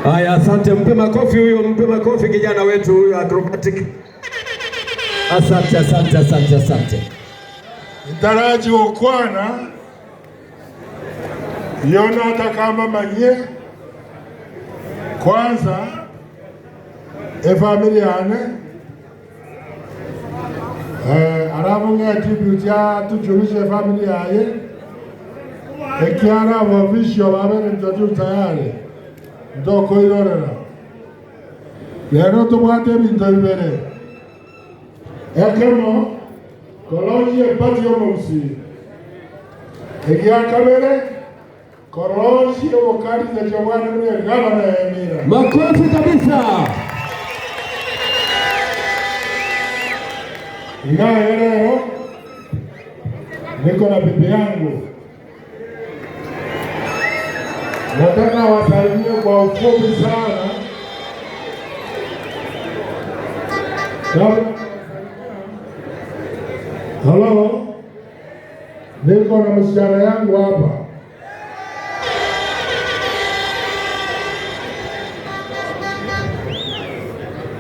Haya, asante. Mpe makofi huyo, mpe makofi kijana wetu huyo acrobatic. Asante, asante, asante, asante. Ntarachi gokwana Yona atakamba manyie kwanza efamily yane eh, alafu ng'e tribute ya tujulishe efamily yaye ekiara official babere introduce tayari ntokoirorera rero tobwate ebinto bibere ekemo korochia epati y'omogusii Egia kabere, korosia obokaritecho bwane buna egavana ya Emira. Makofi kabisa. Iga aye rero niko na bibi yangu, nataka wasalimie kwa ufupi sana. Halo. Niko na msichana yangu hapa.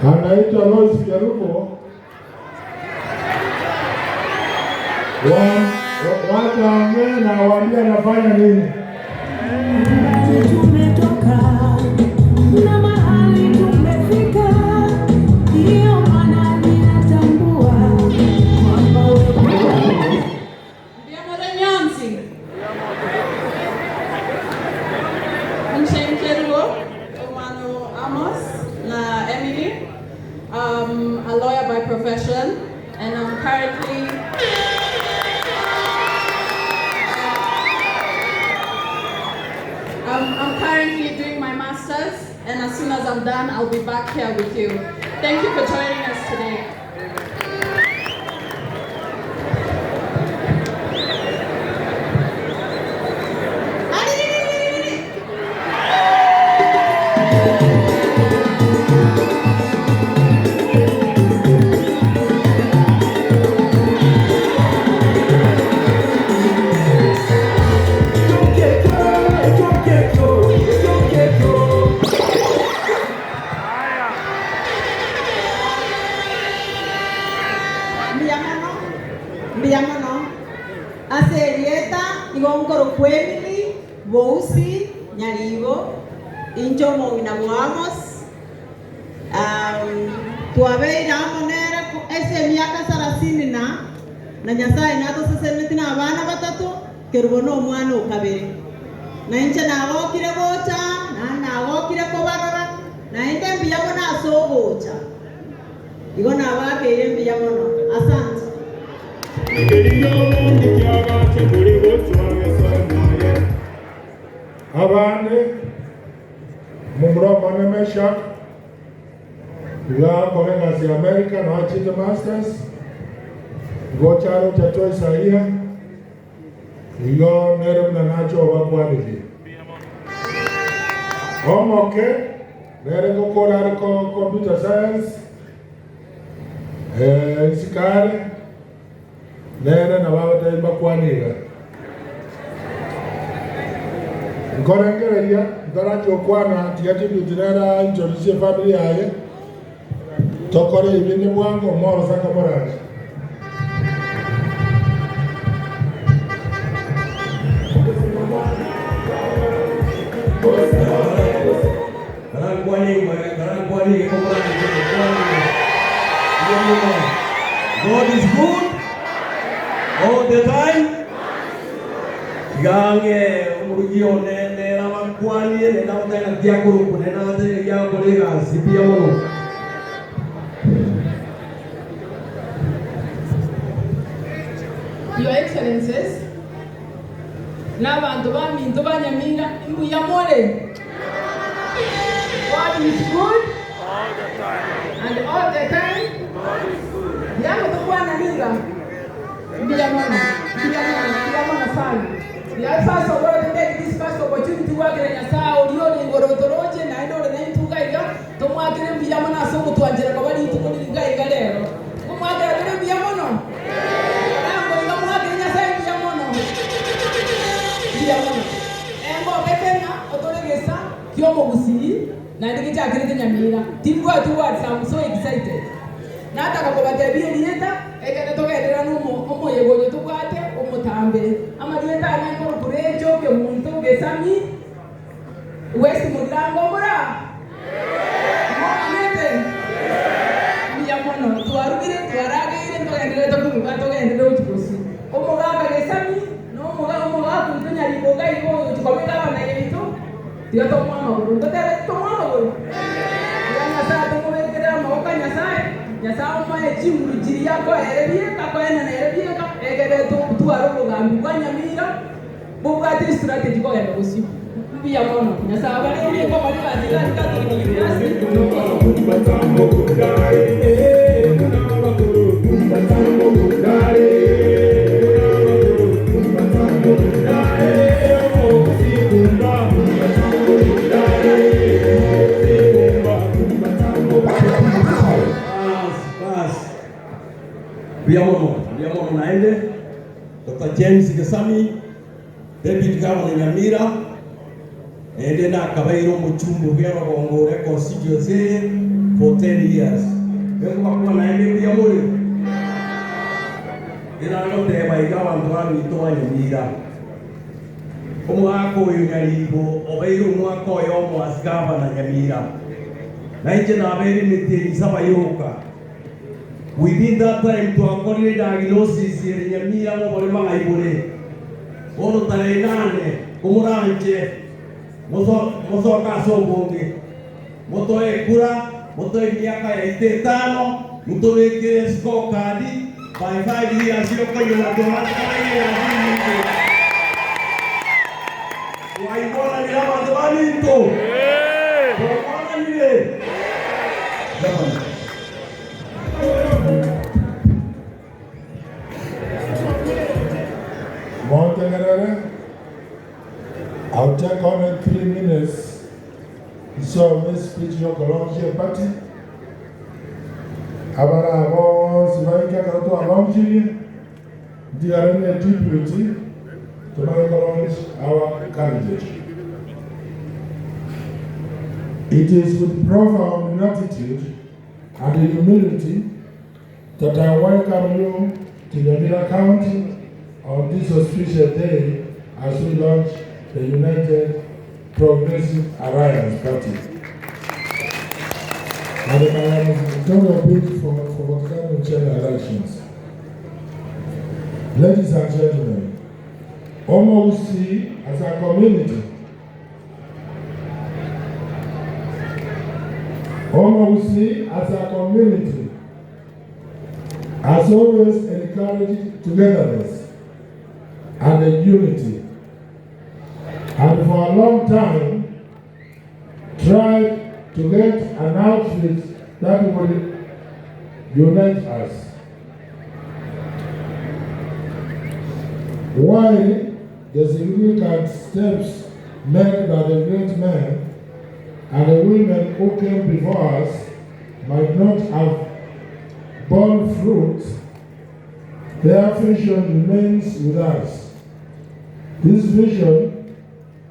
Anaitwa Lois Kerubo. Wacha ongee na waambie anafanya nini. Tumetoka na mahali tumefika, ndiyo maana ninatambua kwamba wewe Mbuya Nyonsi. Nchen Kerubo, Omano Amos, na Emily. Um, a lawyer by profession, and I'm currently I'm currently doing my master's, and as soon as I'm done, I'll be back here with you. Thank you for joining us today. Mbuya mono, mbuya mono ase erieta igo nkorokwa Emily Bousi Nyaribo, inche omong'ina bwa Amos. Twabeire amo nere ase emiaka sarasini na, na Nyasaye natoseseneti na abana batato, kerubo na omwana o kabere. Na inche nagokire gocha, naende nagokire kobarora, naende mbuya mono ase ogocha. Igo nabakeire mbuya mono. Asante. Abande momura omone Meshak iga akore egasi America nao achiete masters gocha aroche atoa Isaia igo nere buna nache obakwanirie. Omoke nere ngokora are computer science nsikare nere nabo abatebi mbakwane iga. Nkorengereria ntarachi gokwana tiga tribute nere aintroduce efamily yaye tokore ebinde bwango omorosaka morache. God is good all the time. Tigange omurugi one nera bakwanie nenda goteba ng'a tiakorokwa nere nagotebi giakora egasi mbuya mono. Your Excellencies, na abanto baminto ba Nyamira, imbuya more? God is good and all the time. Yango tokwana niga mbuya mono, mbuya mono, mbuya mono sana. Ya first of all, take this first opportunity gwakera Nyasaye orio ore igoro otoroche naende ore naintwe iga iga tomwakere mbuya mono ase ogotwanchera koba rituko riri iga iga rero. Omwakera tore mbuya mono? Nango iga mwakere Nyasaye mbuya mono. Mbuya mono. Engokete ng'a otoregesa ki'omogusi. Omogusii naende gechakerete Nyamira. Timbwati words am so excited. Nataka kobatebia erieta ekere togenderera na omoyega oyo tobwate omotambe. Amarieta ane nkorokwa Recho Kemunto Gesami West Mugirango omora momanyete mbuya mono. Twarugire twarageire ntogendererete koruga togenderere gochia bosio. Omogaka Gesami na omogaka oito Nyaribo iga iga oyogochia koba egavana yaito. Tiga tomoe amagoro. Ntotebe titomoe amagoro? Tiga Nyasae atomobekerere amaboko a Nyasae, Nyasae omoe chinguru chiria akoa ere bieka, akoenana ere bieka, egere totware obogambi bwa nyamira bobwate estrategy kogenda bosio. Mbuya mono. Nyasae abarende nkobare egasi gati Catholic University. Bas, bas. Mbuya mono, mbuya mono naende. Doctor James Gesami, Deputy Governor Nyamira, naende nakabeire omochumbe bw'erogongo ore constituency eye for 10 years. Ninkobakwana naende mbuya more? Ninagoteba iga abanto baminto ba Nyamira, omwaka oyo Nyaribo obeire omwaka oyomo as Governor Nyamira, nainche nabeire emetienyi saba yoka. Within that time twakorire diagnosis ere Nyamira ng'oborema ng'ai bore. Bono tarehe nane komoranche mosoke ase obonge, motoe ekura, motoe emiaka yaito etano, motobekere scorecard by 5 years yokonyora twabakoreire egasi enyinge. Twaigwananire abanto baminto? Twaigwananire? Gavana. Montegerere, I'll take only 3 minutes nsome speech y'okolaunch eparty, abare bonsi baike ekero twalaunchirie, ntigare na deputy tumanye kolaunch our candidate. It is with profound gratitude and humility that I welcome you to Nyamira County on this auspicious day as we launch the United Progressive Alliance Party. And I am going to bid for the coming general elections. Ladies and gentlemen, Omogusii as a community, Omogusii as a community has always encouraged togetherness and unity, and for a long time tried to get an outfit that would unite us. While the significant steps made by the great men and the women who came before us might not have borne fruit, their vision remains with us. This vision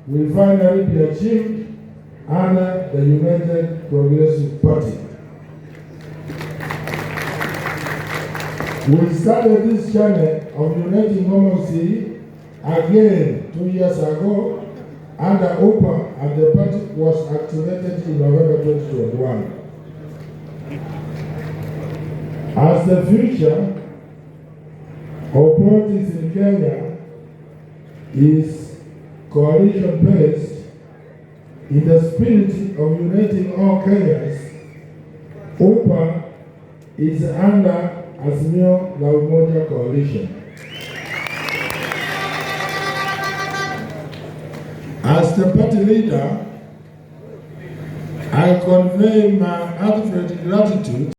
will finally be achieved under the United Progressive Party. We started this journey of uniting Omogusii again 2 years ago under UPA, and the party was activated in November 2021. As the future of politics in Kenya is coalition-based, in the spirit of uniting all Kenyans, UPA is under Azimio la Umoja coalition. As the party leader, I convey my heartfelt gratitude.